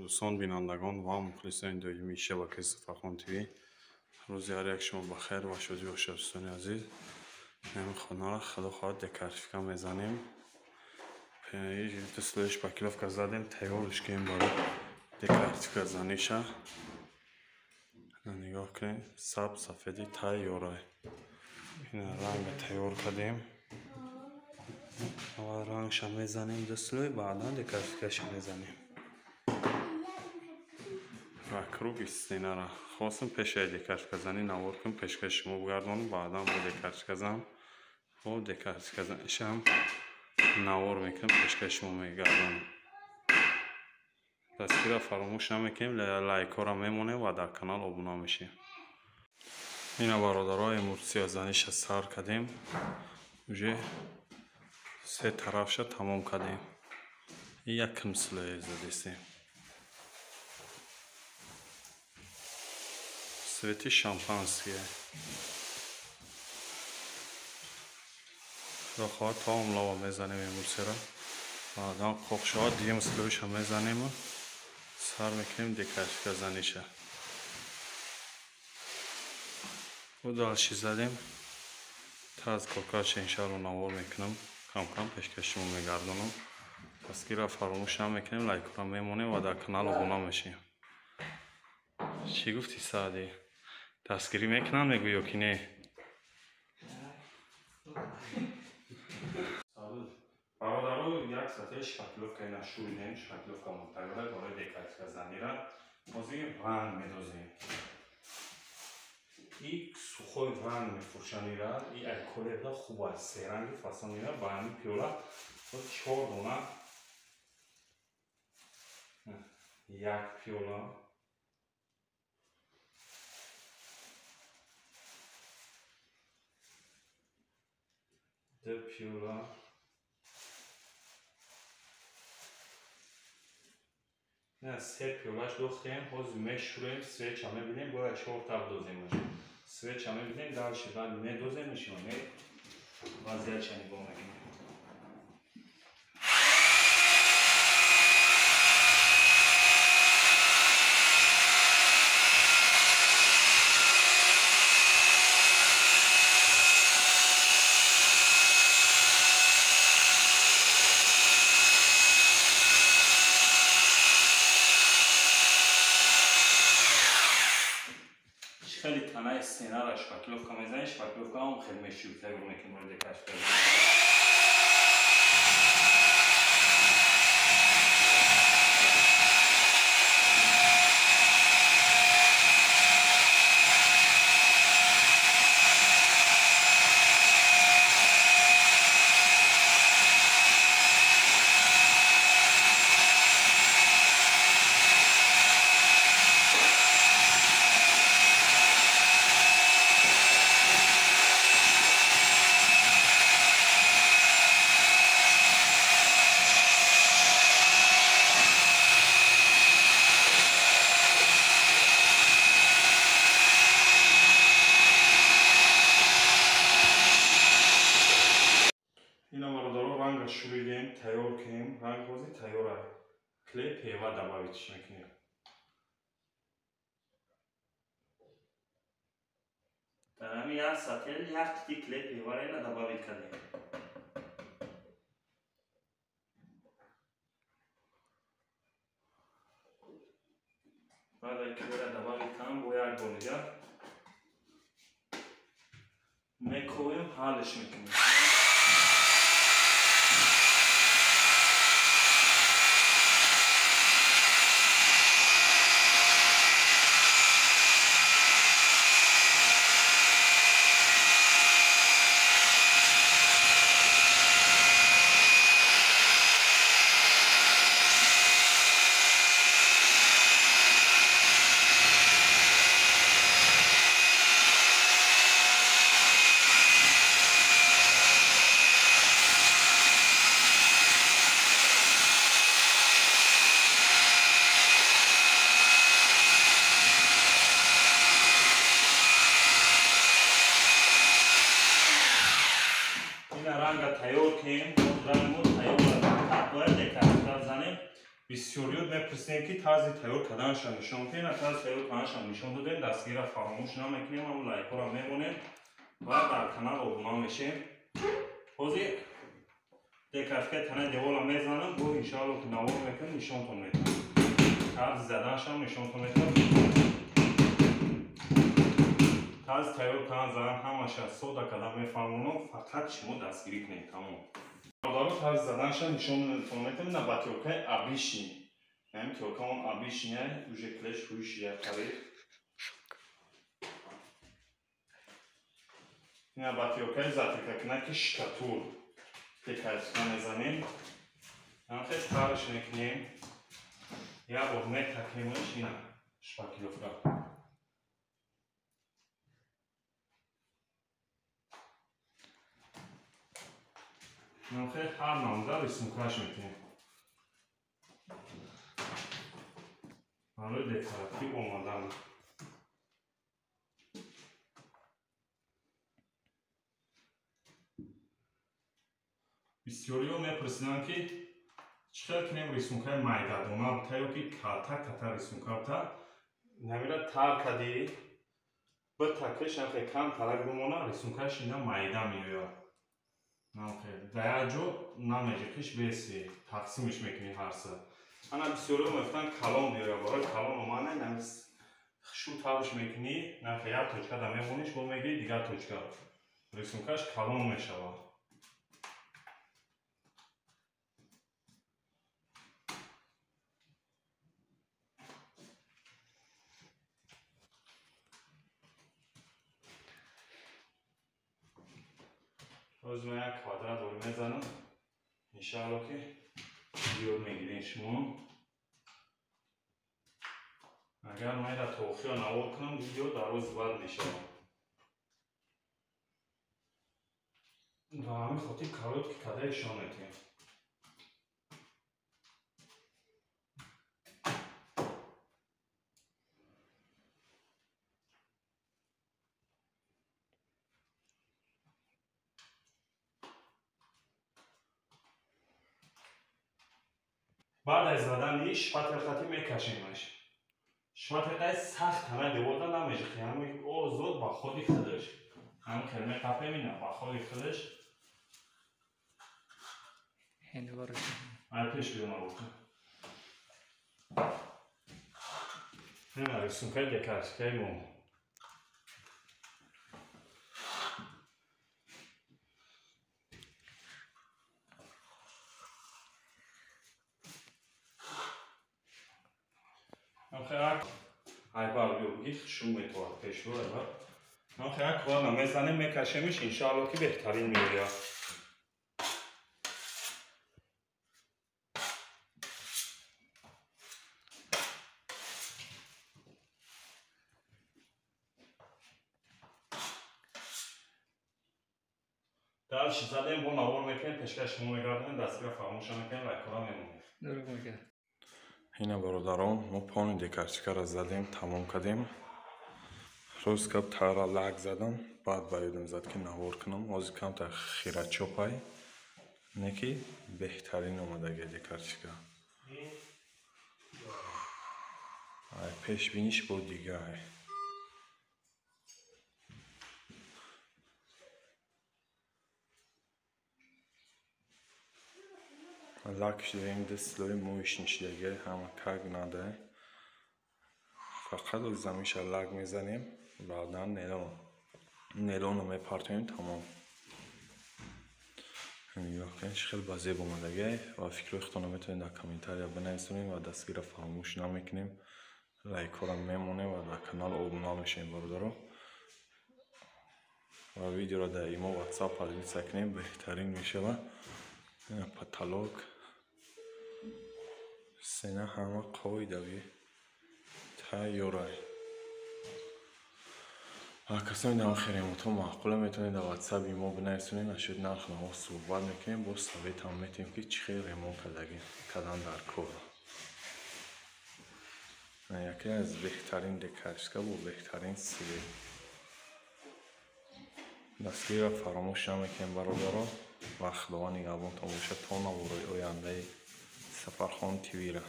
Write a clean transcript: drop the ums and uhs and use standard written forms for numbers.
Дӯстон, бинандагон ва мухлисони доимии шабакаи Сафархон ТВ. Рӯзи ҳар як шумо ба хайр ва шодӣ бошад, дӯстони азиз. Ин хонаро худо хоҳад декартифика мезанем. Ду слои шпаклёвка задем, тайёрш кунем барои декартифика заниша. Нигоҳ кунед, сабз сафеди тайёра. Ина ранга тайёр кардем. Аввал рангша мезанем ду слой, баъдан декартификаша мезанем. Вокруг стенара хостам пешаи декартификазанӣ навор кунам, пешкаши шумо бигардонам, баъдан бо декартификазан, бо декартификазанишам навор мекунам, пешкаши шумо мегардонам. Дастгирро фаромӯш намекунем, лайкҳоро мемонем ва дар канал обуна мешем. Ина бародаро, эмулсиязаниша сар кардем, уже се тарафша тамом кардем. Якм слоя задистем. Цвети шампанские. Худо хоҳад то омлава мезанем эмулсияро. Баъдан қоқ шавад, дуюм слоиша мезанему сар мекунем декартификазаниша. Бо дальше задем. Таз коркарша иншаалло навор мекунам. Кам-кам пешкаши шумо мегардонам. Дастгирро фаромӯш намекунем, лайкҳоро мемонем ва дар канал обуна мешем. Чӣ гуфтӣ, Саъдӣ? Дастгирӣ мекунанд мегӯ ё ки не? Бародаро, як сатҳи шпаклёвка ина шӯридем, шпаклёвка тайёра барои декартификазанира. Ҳозир ранг медозем. И сухой ранг мефурӯшанира, и айколеда хуб аст. Се ранги фасонира ба ҳамин пиёла чор дона, як пиёла, ду пиёла, се пиёлаш дохтем. Ҳозир мешӯрем, свеча мебинем, бояд чорта бидоземаш. Свеча мебинем, дальше баъд медоземаш ё не, вазъиятша нигоҳ мекунем. Хеле танаи стенара шпаклёвка мезанем, шпаклёвка ҳам хеле мешӯб тайёр мекунем барои декартифика. Ина бародаро, ранга шӯридем, тайёр кунем. Ранг ҳозир тайёр аст. Клей пева добавить мекунем. Дар ҳамин як сател як қити клей певаро ина добавить кардем. Баъд ай клейра добавить кардам, бо як бор дигар мекобем, ҳаллш мекунем. Ранга тайёр кунем, рангмо тайёр, бояд декартифика занем. Бисёриёт мепурсем ки тарзи тайёр карданашро нишон диҳем, тарзи тайёр карданашро нишон додем. Дастгирро фаромӯш намекунем, ҳам лайкҳоро мемонем ва дар канал обуна мешем. Ҳозир декоративкаи танаи деволро мезанам, бо иншоалло ки навор мекунем, нишонтон медиҳам. Тарзи заданашам нишонтон медиҳам. Тарзи тайёр кардан задан ҳамаша сода карда мефаҳмонам, фақат шумо дастгирӣ кунед, тамом. Бародаро, тарзи заданашам нишонтон медиҳам. На ба тёркаи обычный. Ҳамин тёркаон обычный, уже клеш ҳуйши як қариб. Ина ба тёркаи затикакунаки штукатур декоративка мезанем. Ҳамхел тарш мекунем. Як бор метакемаш, ина шпаклёвка. Ҳамхел ҳар намуда рисункаш мекунем. Барои декоратив омадан. Бисёриҳо мепурсиданд ки чӣ хел кунем рисункаи майдадона бута ё ки калта ката рисунка бута. Намира тар кадӣ битакиш ҳамхел кам тарак бимона, рисункааш ина майда меояд. Намхел дар як ҷо намеҷиқиш, беси тақсимиш мекунӣ ҳарса. Ана бисёриҳо мегуфтанд калон биёяд, барои калон омада шу тарш мекунӣ, намхел як точка да мемониш, бо мегирӣ дигар точка. Рисункааш калон мешавад. Ҳозир ман як квадрат дор мезанам. Иншаалло ки ёд мегирем шумо. Агар ман инро то охир навор кунам, видео дароз бад мешавад. Ба ҳамин хотир короткий карда ишон метиҳем. Баъд аз задани шпатель хати мекашемаш. Шпатель сахт танаи деворда намежиқи, ҳамин озод ба ходи худаш. Ҳамин хел меқапем ина ба ходи худаш. Ай пеш биё навор. Ина рисункаи декоративкаи мо. Айбар биё бигир, шум метовад пешрӯ айбар. Ҳамхел як квадра мезанем, мекашемиш, иншаалло ки беҳтарин меояд. Дарши задем, бо навор мекунем, пешкаш шумо мегардонем, дастгира фаромӯш намекунем, лайкҳоро мемонем. Дурӯғ мегӯяд. Ина бародарон, мо полни декоративкаро задем, тамом кардем. Рост гап тара лак задам, баъд ба ёдам зад ки навор кунам. Ҳозир камтар хирачопай, не ки беҳтарин омадагия декоративка. Ай пешбиниш бо дигар. Лакш дорем, ду слои моишнишидагӣ, ҳама как надо. Фақат замиша лак мезанем, баъдан нелон. Нелонро мепартоем, тамом. Нигоҳ кунед, чӣ хел ба зеб омадагӣ ва фикрҳои худтонро метавонед дар комментария бинависонед ва дастгирро фаромӯш намекунем. Лайкҳоро мемонем ва дар канал обуна мешавем, бародаро. Ва видеоро дар имо WhatsApp поделиться кунем, беҳтарин мешавад. Потолок, сена ҳама қоидави тайёрай. Ва касоне дар охир ремонтҳо маъқула метавонед дар WhatsApp имо бинависонед, нашуд нарх наво суҳбат мекунем, боз советам метиҳем ки чӣ хел ремонт кардан дар кор. Яке аз беҳтарин декоративка бо беҳтарин свет. Дастгирро фаромӯш намекунем, бародаро, ва Худованд нигаҳбонтон бошад то наворои ояндаи. Сафархон ТВра.